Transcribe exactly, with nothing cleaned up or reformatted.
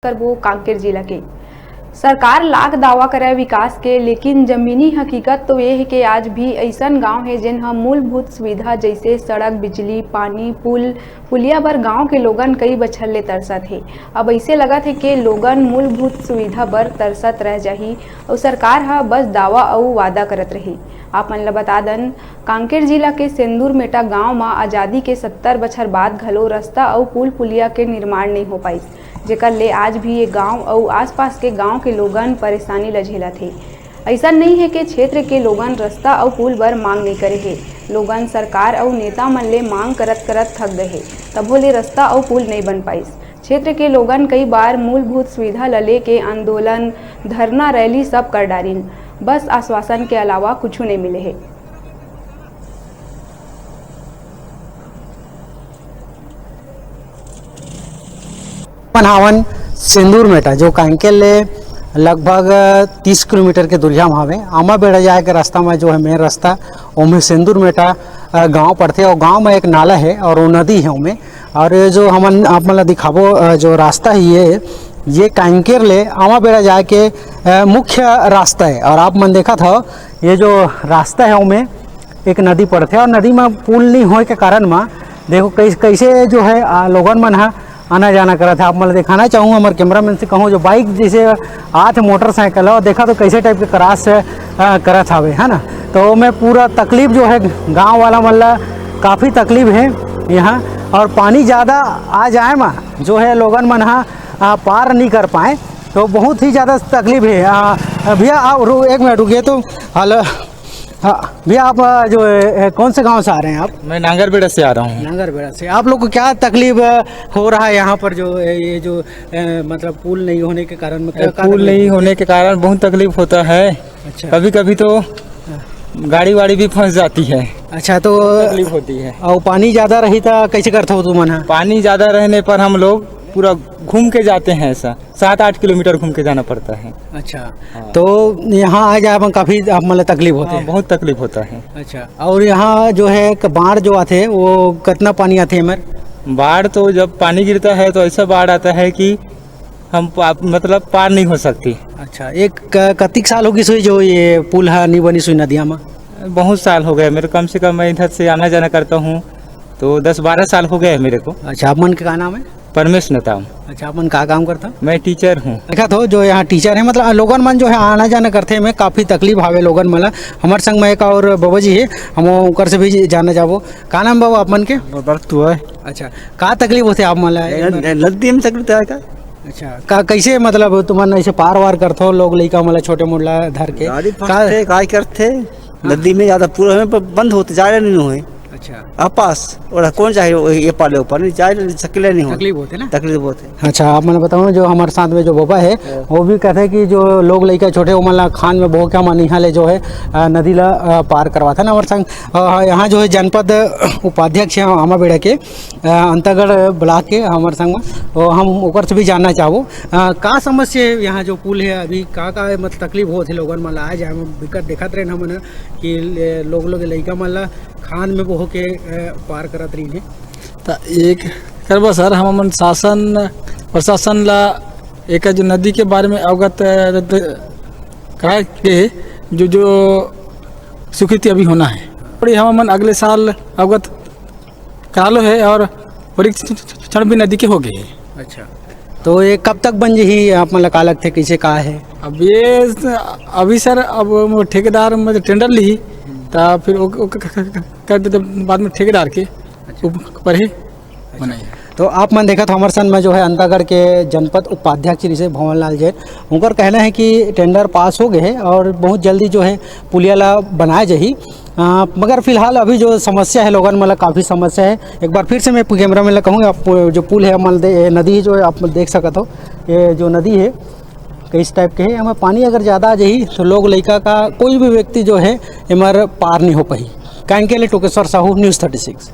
करबो कांकेर जिला के। सरकार लाख दावा करय विकास के, लेकिन जमीनी हकीकत तो ये हे कि आज भी अइसन गांव हे, जेन ह मूलभूत सुविधा जइसे सड़क, बिजली, पानी, पुल, पुलिया बर गांव के लोगन कई बछर ले तरसत हे। अब अइसे लगत हे कि लोगन मूलभूत सुविधा बर तरसत रह जाही अउ सरकार ह बस दावा अउ वादा करत रही। आप मन ल बता दन, कांकेर जिला के सेंदुरमेटा गांव म आजादी के सत्तर बछर बाद घलो रस्ता अउ पुल पुलिया के निर्माण नइ हो पाइस, जेकर ले आज भी ये गांव अउ आसपास के गांव के लोगन परेशानी ल झेलत हे। अइसन नइ हे के क्षेत्र के लोगन रस्ता अउ पुल बर मांग नइ करे हे। लोगन सरकार अउ नेता मन ले मांग करत करत थक गए हे, तभो ले रस्ता अउ पुल नइ बन पाइस। क्षेत्र के लोगन कई बार मूलभूत सुविधा ल लेके आंदोलन, धरना, रैली सब कर डारिन, बस आश्वासन के अलावा कुछु नइ मिले हे। अपन हावन सेंदुरमेटा, जो कांकेर ले लगभग तीस किलोमीटर के दूरिहा म हावे। आमाबेड़ा जाए के रास्ता म जो है मेन रास्ता, ओमे सेंदुरमेटा, अ, गांव पड़थे और गांव में एक नाला है और वो नदी है ओमे। और ये जो हमन आप मन ला दिखाबो, अ, जो रास्ता है ये, ये कांकेर ले आमाबेड़ा जाए के, अ, मुख्य रास्ता है। और आप मन देखत हो ये जो रास्ता है ओमे एक नदी पड़थे और नदी में पुल नहीं होए के कारण म देखो कैस-, कैसे जो है, आ, लोगन मन ह आना जाना करत है। आप मन ल दिखाना चाहूँ, हमर कैमरामैन से कहूँ जो बाइक जैसे आत मोटरसाइकिल है, देखा तो कैसे टाइप के क्रॉस, अ, करत हवे, है ना। तो मैं पूरा तकलीफ जो है गांव वाला मन ला काफ़ी तकलीफ है यहाँ। और पानी ज़्यादा आ जाए म जो है लोगन मन ह, अ, पार नहीं कर पाए, तो बहुत ही ज़्यादा तकलीफ है। अ, भैया आप रो-, एक मिनट रुकिए तो। हेलो, हाँ भैया, आप, अ, जो, अ, कौन से गांव से आ रहे हैं आप? मैं नांगरबेड़ा से आ रहा हूँ। नांगरबेड़ा से। आप लोग को क्या तकलीफ, अ, हो रहा है यहाँ पर, जो, अ, ये जो, अ, मतलब पुल नहीं होने के कारण में क्या, क्या पुल तकलीफ नहीं होती होने के कारण बहुत तकलीफ होता है। है? अच्छा। कभी कभी तो गाड़ी वाड़ी भी फंस जाती है, अच्छा, तो तकलीफ होती है। और पानी ज़्यादा रही तो कैसे करता हो तुम? पानी ज़्यादा रहने पर हम लोग पूरा घूम के जाते हैं, ऐसा सात आठ किलोमीटर घूम के जाना पड़ता है। अच्छा। हाँ। तो यहाँ आ जाए अपन काफ़ी आप मतलब तकलीफ होते हाँ, हैं? बहुत तकलीफ होता है। अच्छा, और यहाँ जो है एक बाढ़ जो आते हैं, वो कितना पानी आते हैं मेर? बाढ़ तो जब पानी गिरता है तो ऐसा बाढ़ आता है कि हम पा, मतलब पार नहीं हो सकती। अच्छा, एक क-, कतिक साल होगी सोई जो ये पुल है नहीं बनी सोई नदिया में? बहुत साल हो गए मेरे, कम से कम मैं इधर से आना जाना करता हूँ तो दस बारह साल हो गए हैं मेरे को। अच्छा, आप मन के का नाम है? परमेश नेताम। अच्छा, आप मन का काम करता? मैं टीचर हूँ। देखा तो जो यहाँ टीचर है, मतलब लोगन मन जो है आना जाना करते हैं, काफ़ी तकलीफ आवे लोगन मन ला। हमारे संग में एक और बाबा जी है, हम ओकर से भी जानना चाहबो। का नाम बाबू आप मन के? बरतू है। अच्छा, का तकलीफ होते आप मन ला? नदी में तकलीफ है का? अच्छा, का कैसे मतलब तुमन ऐसे पार वार करथो लोग लइका मन ला छोटे मोट ला धर के? गाड़ी का? फंसते, काय करते, नदी में ज़्यादा पूरा में बंद होते, जा रहे नहीं हुए। अच्छा। आपास, और कौन चाहे वो ये पाले ऊपर, नहीं चाहे सकले नहीं हो। तकलीफ होते ना? तकलीफ बहुत है। अच्छा, आप मैंने बताऊँ जो हमारे साथ में जो बाबा है, वो भी कहते हैं कि जो लोग लइका छोटे उमर ला खान में बहु क्या मन यहाँ ले जो है, अ, नदी ला, अ, पार करवाते हैं ना हमारे संग। अ, यहाँ जो है जनपद उपाध्यक्ष है आमाबेड़ा के, अ, अंतागढ़ ब्लॉक के हमारे संग में, तो हम ओकर से भी जानना चाहबो, अ, का समस्या है यहाँ जो पुल है अभी, का का मतलब तकलीफ होत है लोगन मन ला आए जाए में? बिकट देखत रहे हमन कि ले-, लोग लोग लइका मन ला खान में बहु के, अ, पार करत रही है। त एक करबो सर, हम मन शासन प्रशासन ला एक जो नदी के बारे में अवगत, अ, कराए के जो, जो स्वीकृति अभी होना है, और हम मन अगले साल अवगत करालो है और परीक्षण भी नदी के हो गए है। अच्छा, तो ये कब तक बन जही? आप मन ला का लगथे, कैसे का है? अब ये अभी सर, अब वो ठेकेदार में टेंडर ली, त फिर ओ, ओ, क-, क-, क-, कर देते बाद में ठेकेदार के ऊपर ही बनाई। तो आप मन देखत हमारे संग में जो है अंतागढ़ के जनपद उपाध्यक्ष श्री से भवन लाल जैन, उनकर कहना है कि टेंडर पास हो गए है और बहुत जल्दी जो है पुलिया ला बनाया जाही। अ, मगर फिलहाल अभी जो समस्या है लोगन मन ला काफ़ी समस्या है। एक बार फिर से मैं कैमरा मैन ला कहूँ, आप जो पुल है, मल दे, नदी जो है आप देख सकत हो, ये जो नदी है कई इस टाइप के है, एमा पानी अगर ज़्यादा आ जाही तो लोग लइका का कोई भी व्यक्ति जो है एमर पार नहीं हो पाही। कांकेर ले टोकेश्वर साहू, न्यूज़ थर्टी सिक्स।